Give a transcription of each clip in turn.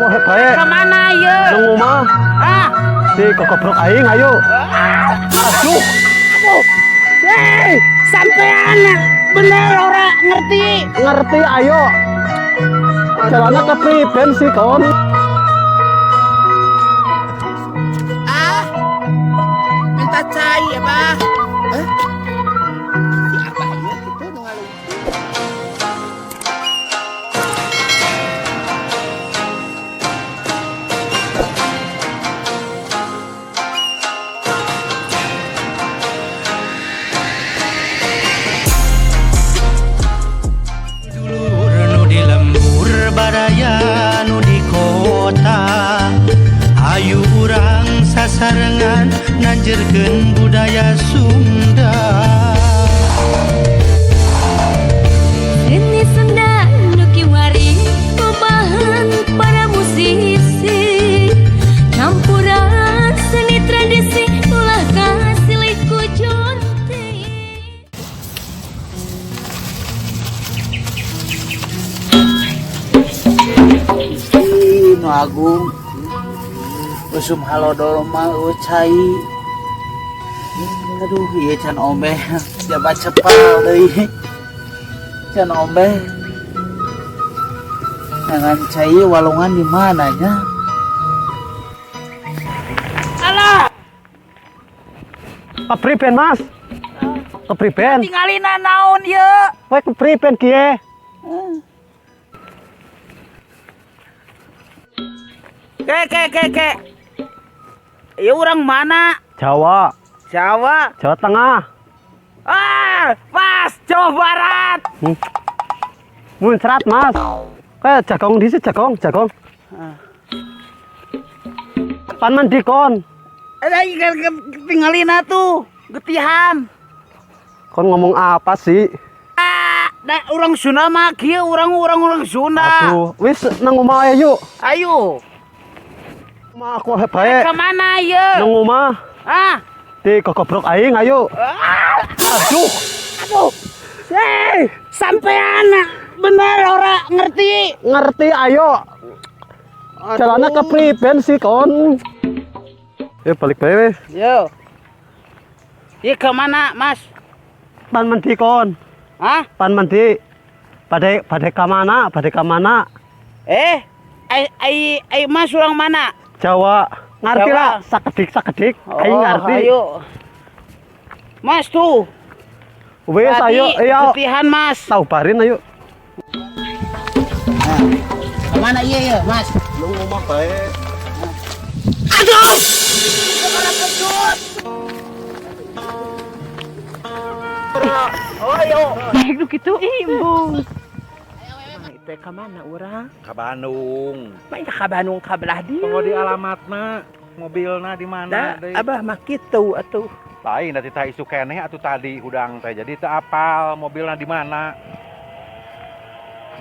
Aku bae. Ka mana ieu? Nang omah. Ah, Si kokobrok aing ayo. Aduh. Hei, sampean bener ora ngerti. Ngerti ayo. Jalannya kepriben sih kon? Ah, minta cai ya, Bah. Eh? Si Abah ieu kitu nu ngalungkeun. Dulur nu di lembur, baraya nu di kota, ayu urang sasarengan nanjerkeun budaya Sunda. Seni Sunda nu kiwari pebahan para musisi, campuran seni tradisi ulah kasilih ku jonti. Ih, nu agung. Usum halodol mah eueuh cai. Aduh, ieu can omeh jabat cepal deui. Can omeh. Jangan cai walungan di mana nya? Alah, Kepriben, Mas? Kepriben? Tinggalina naon ieu? Kowe kepriben kiye? Ke ke ke ke. Ieu urang mana? Jawa, Jawa. Jawa Tengah. Ah, pas Jawa Barat. Muncrat, Mas. Kayak jagong di sini, jagong, jagong. Ah. Pan mandi kon. Eh, tinggalina tuh, getihan. Kon ngomong apa sih? Ah, da urang Sunda mah kieu, urang urang urang Sunda. Aduh, wis nang omah ae yuk. Ayo. Omah aku bae. Ka mana ieu? Nang omah. Ah, Di kokobrok aing ayo. Aduh. Aduh. Hei, sampean bener ora ngerti. Ngerti ayo. Jalannya kepriben sih kon? Ya balik bae weh. Yo. Ieu ke mana, Mas? Pan mandi kon. Hah? Pan mandi. Bade bade ka mana? Bade ka mana? Eh, ai ai ai Mas urang mana? Jawa. Ngerti Jawa. lah, sakedik sakedik. Aing ngerti. Ayo. Mas tuh. Wes Berarti ayo, ayo. Getihan, Mas. Tahu barin ayo. Nah, kemana iya ya, Mas? Lu ngomong bae. Aduh! Kejut. Oh, ayo. Baik nu kitu imbung. Teh ka mana urang? Ka Bandung. Main ka Bandung ka belah dieu. Tunggu di alamatna, mobilna di mana Da, deui. Abah mah kitu atuh. Lain da titah isuk keneh atuh tadi hudang teh. Jadi teu apal mobilna di mana.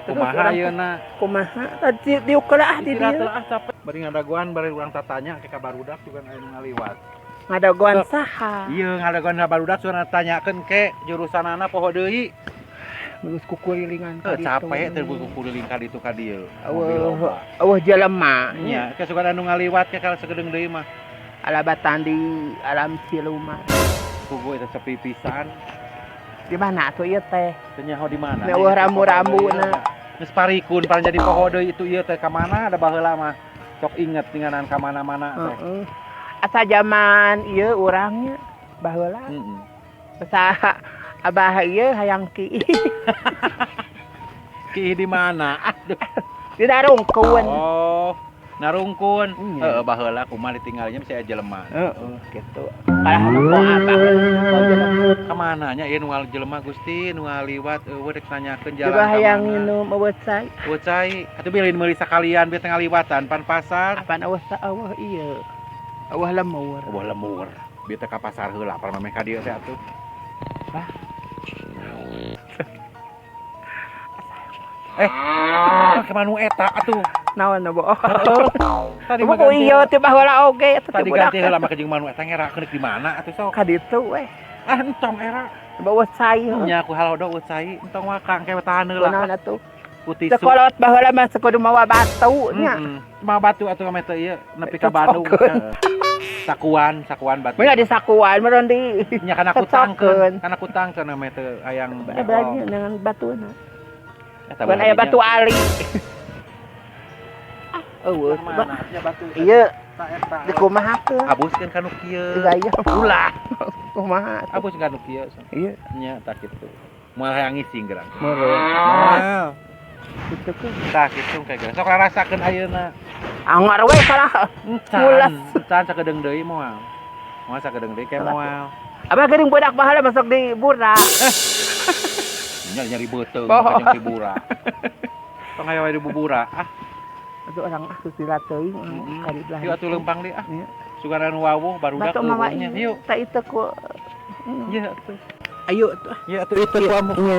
Terus Kumaha urang ayeuna? Kumaha tadi diuk ah di Istirahat dieu. lah ah, capek. Bari ngadagoan, bari urang tatanya ke ka barudak juga aya nu ngaliwat. Ngadagoan saha? Iya, ngadagoan ka barudak sudah tanyakeun ke jurusanana poho deui. Geus kukurilingan Heuh, ka ditu. Capek teh kukuliling ka ditu ka dieu. Mobil Eueuh, loba. Eueuh jelema Nya, ke suka anu ngaliwat ke kalau segedeung deui mah. Alabatan di alam siluman. Kugu eta sepi pisan. Di mana atuh ieu teh? Teu nyaho di mana. Nya eueuh rambu-rambuna. Geus parikun paling jadi poho deui itu ieu teh ka mana ada baheula mah. Sok inget tinggalan ka mana-mana teh. Heeh. Asa zaman ieu urangnya baheula. Heeh. Asa abah ieu hayang ki. Ki di mana? Aduh. Di Darungkeun. Oh, narungkun. Iya. Heeh, baheula kumaha ditinggalnya bisa jelema. Heeh, gitu. Kalah nu ko abah. Ka mana nya ieu nu jelema Gusti nu ngaliwat eueuh rek nanyakeun jalan Coba ka hayang mana. nginum eueuh cai. Eueuh cai. Atuh bilin meuli sakalian bieu teh ngaliwatan pan pasar. Apaan eueuh sa eueuh ieu. Eueuh lemur. Eueuh lemur. Bieu teh ka pasar heula pan memeh ka dieu teh atuh. Bah. Eh, ke manu eta atuh? Naon nu bohong? Tadi Mah ku ieu teh baheula oge eta teh Tadi budak. ganti heula mah jeung manu eta ngerakeun di mana atuh sok? Ka ditu weh. Ah, entong era. Bawa cai heuh. Nya ku halodo eueuh cai, entong wakang ke tahan heula. Kunaon atuh? Ku tisu. Sekolot baheula mah kudu mawa batu nya. Heeh. Mawa batu atuh kami teh ieu nepi ka Bandung. Cocokeun. Heeh. Sakuan, sakuan batu. Mun di sakuan meureun di Nya kana cocokeun. kutangkeun, kana kutangkeun ame teu hayang. Belanja dengan batuna. Eta Bukan aya batu ali. Ah, eueuh. Mana nya batu? Ieu Eta eta. dikumahakeun? Abuskeun ka nu kieu. Gaya Ulah. kumaha atuh? Abus ka nu kieu. Iya. Nya tak kitu. Moal hayang ngising gerang. Meureun. Moal. Kitu keun. Tah kitu kayak geus. Sok rarasakeun ayeuna. Anggar we salah. Encan, Mulas. encan sakedeung deui moal. Moal sakedeung deui kayak moal. Abah geuning budak baheula masuk di bura. Nyari nyari beuteung Boh. jeung di bura. Tong aya wae di bubura. Ah, Atuh orang ah susila teuing Mm-mm. kali belah. Yuk atuh leumpang deui ah. Iya. Sugan anu wawuh barudak Batu mawa eueuhnya. Yuk. Tak itu ku. Iya atuh. Ayo tuh. Iya atuh itu ku amu. Nya.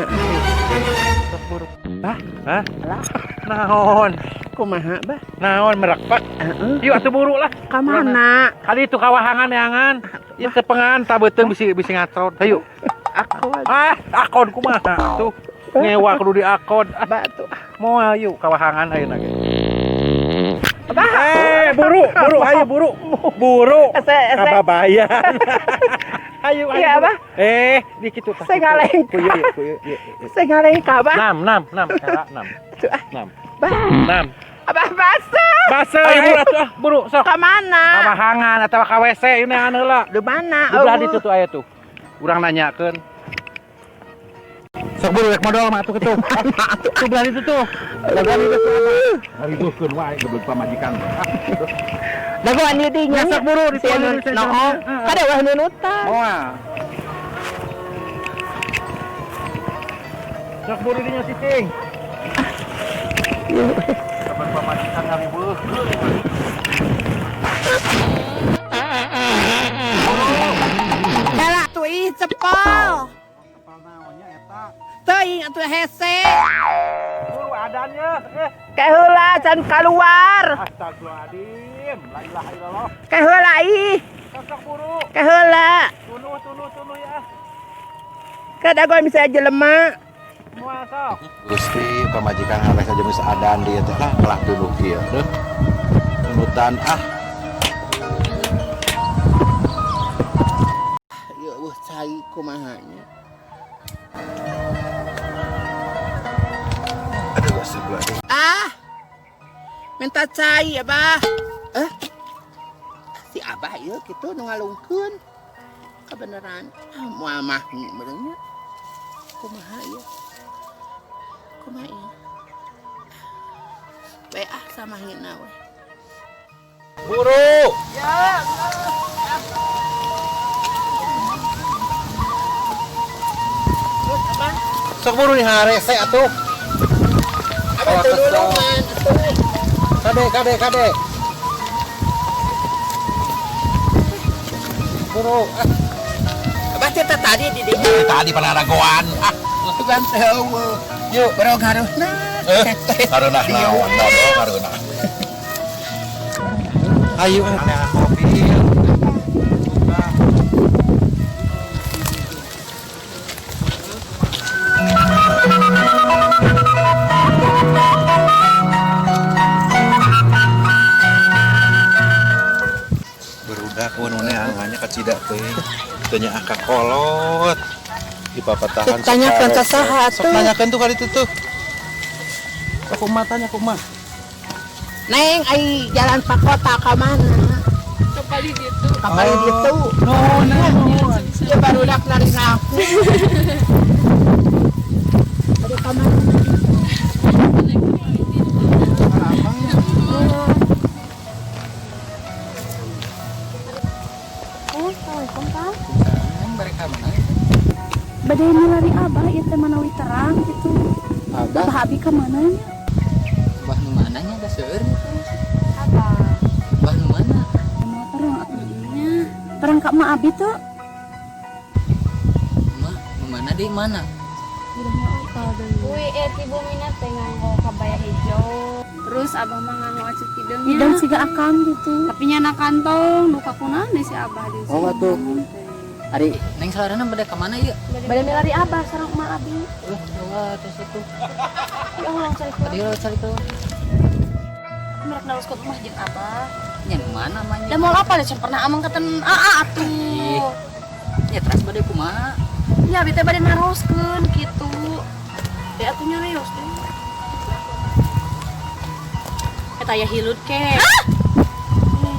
Sok buru. Bah. Hah? Lah. Naon? Kumaha bah? Naon merekpak? Heeh. Yuk atuh buru lah. Ka mana? Kali itu kawahangan neangan. Ieu teu pengan ta beuteung bisi bisi ngatrot. Hayu. Aku Ah, akon kumaha tuh. Ngewa kudu diakon. Ah, batu. moal yuk kawahangan ayeuna ge. Abah. Eh, buru, buru, ayo buru. Buru. Ese ese. Kababayan. Ayo, ayo. Iya, Abah. Eh, di kitu tah. Saya ngaleng. Ku ieu, ku ieu, ieu. Saya ngalengkah bah. Nam, nam, nam, era nam. Tuh, ah. Nam. Bah. Nam. Abah basah. Baseuh, ayo buru atuh ah, buru sok. Ka mana? Kawahangan atawa ka WC ieu neangan heula. Di mana? Di belah Eueuh. ditu tuh aya tuh. Urang nanyakeun. Sok buru rek modal mah atuh kitu. Tuh belah ditu tuh. Belah ditu tuh. Ngaribuhkeun wae goblok pamajikan. Dagoan di dinya. Sok buru di Si anu noong. Kada wah nunutan. Moal. Sok buru dinya cicing. Kapan pamajikan ngaribuhkeun. Kala tuh ih cepol. Teuing atuh hese. Buru adannya. Eh, Keheula can keluar. astagfirullahaladzim. La ilaha illallah. Keheula ih. Sok sok buru. Keheula. Tunuh tunuh tunuh ya. Kada gua bisa jelema. Moal sok. Gusti pamajikan harus aja geus adan dieu teh lah kalah tunduh kieu deuh. Tunutan ah. Ya eueuh cai kumaha nya. Aduh astagfirullahaladzim. Ah. Minta cai abah. Eh. Si abah ieu kitu nu ngalungkeun. Kebenaran. Ah moal mah meureun nya. Kumaha ieu? Kumaha ieu? We ah sama hina we. Buru. Ya. Terus abah, Sok buru nih harese atuh. abah Awas, teu nulungan atuh. Kade kade kade. Buru ah. Abah teh tadi di dinya. Tadi panaragoan ah. Bukan teh eueuh. Yuk. Bro ngaruhna. Eh, kareunah naon naon kareunah. Ayo ah. Mobil. Barudak nu neangannya kacida teh. Teu nyaah ka kolot. Di papatahan Sok tanyakeun ka saha Sok atuh. tanyakeun tuh ka ditu tuh. Sok kumaha tanya kumaha. Neng, ai jalan Pakota ka mana? Kapali gitu. Kapali ditu. Nuhun, nuhun. Ya barudak nari ngaku. Aduh ka mana? Oh, Assalamualaikum, Pak. Mereka mana? Badai milari abah ieu teh manawi terang gitu. Abah, Abah abi ka mana nya? abah nu mana nya da seueur? Abah. Abah nu mana? Mau terang atuh nya. Terang ka emak abi tuh. Mah, nu mana di mana? Wih, ti bumina teh nganggo kabaya hijau. Terus abah mah nganggo acuk hideung nya. Hidung siga akang gitu. Tapi nyana kantong, duka kunaon si abah di Oh, atuh. Ari neng salarana bade ka mana ieu? Bade milari abah sareng emak abi. Wah, tes itu. Ya Allah, cari Tadi lo cari tuh. Merek naroskeun mah jeung abah. Nya nu mana mah nya? Da moal apa da pernah amang katen aa atuh. Nya teras bade kumaha? Ya abi teh bade naroskeun kitu. Teh atuh nyarios teh. Eta aya hilut ke.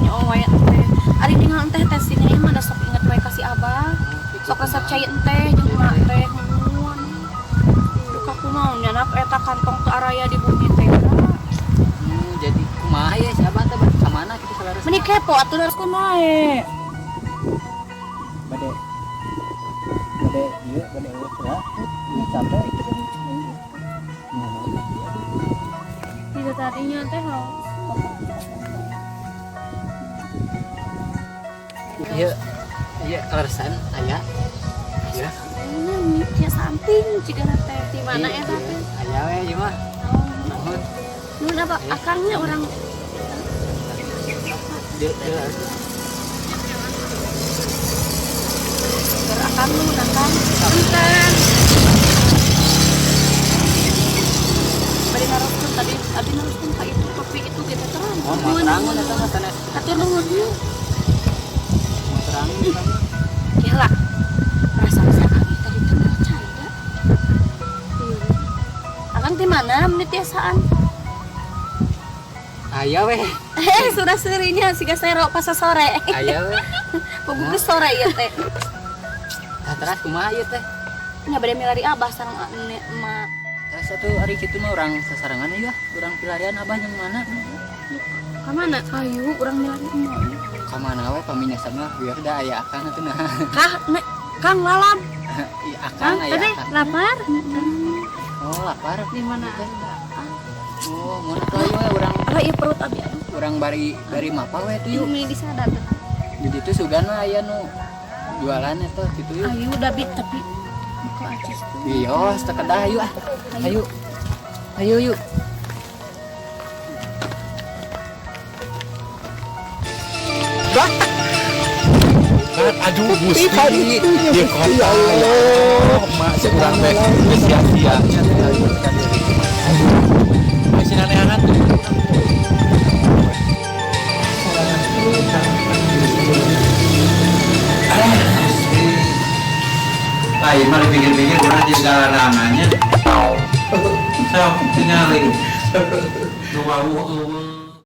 Nya oh wae teh. Ari tinggal enteh teh si Nyai mah da sok inget wae ka si abah. Sok resep cai enteh jeung emak teh mun. Duka kumaha nya nak eta kantong teu araya di bumi teh. Jadi kumaha ya si abah teh bade ka mana kitu salarasna? Meni kepo atuh naroskeun wae. Bade bade ieu bade eueuh heula. Ieu capek. Tidak tadinya teh hau. Iya, iya kaleresan aya. Iya. Ya samping cigana teh di mana eta teh? Aya we ieu mah. Nuhun. Nuhun apa akangnya orang Ger akang nuhun akang. Punten. Bade naroskeun tadi abi naroskeun ka itu kopi itu gitu terang. Oh, moal terangun eta mah sanes. Atur nuhun. Moal terangun eta mah. Gila. Perasaan saya abi tadi teh mau canda. Akang di mana menit tiasaan? Aya we. Sudah serinya siga sero pas sore. Aya we. Puguh sore ieu teh. Tah teras kumaha ieu teh? Nya bade milari abah sareng emak. Teras atuh ari kitu mah urang sasarengan ieu urang pilarian abah jeung mana? Ka mana? Ayo urang milari emak. Ka mana we paminyasa mah biar da aya akang atuh nah. Kah, nek Kang lalap. Ih, akang aya akang. Lapar? Oh, lapar. Di mana? Oh, mun atuh ayo we urang. Ah, ieu perut abi aduh. Urang bari bari mapa we tuh yuk. Ini disadar teh. Di ditu sugana aya nu jualan eta kitu yuk. Ayo dabi tapi muka acis tuh. Iya, teu kedah ayo ah. Ayo. Ayo yuk. Aduh Gusti, di kota ya Allah, mak sekurang teh sia-sia. Masih aneh-aneh tuh. Lain mah dipikir-pikir urang jadi garangannya. Sok tingali. Nu wawuh eueuh.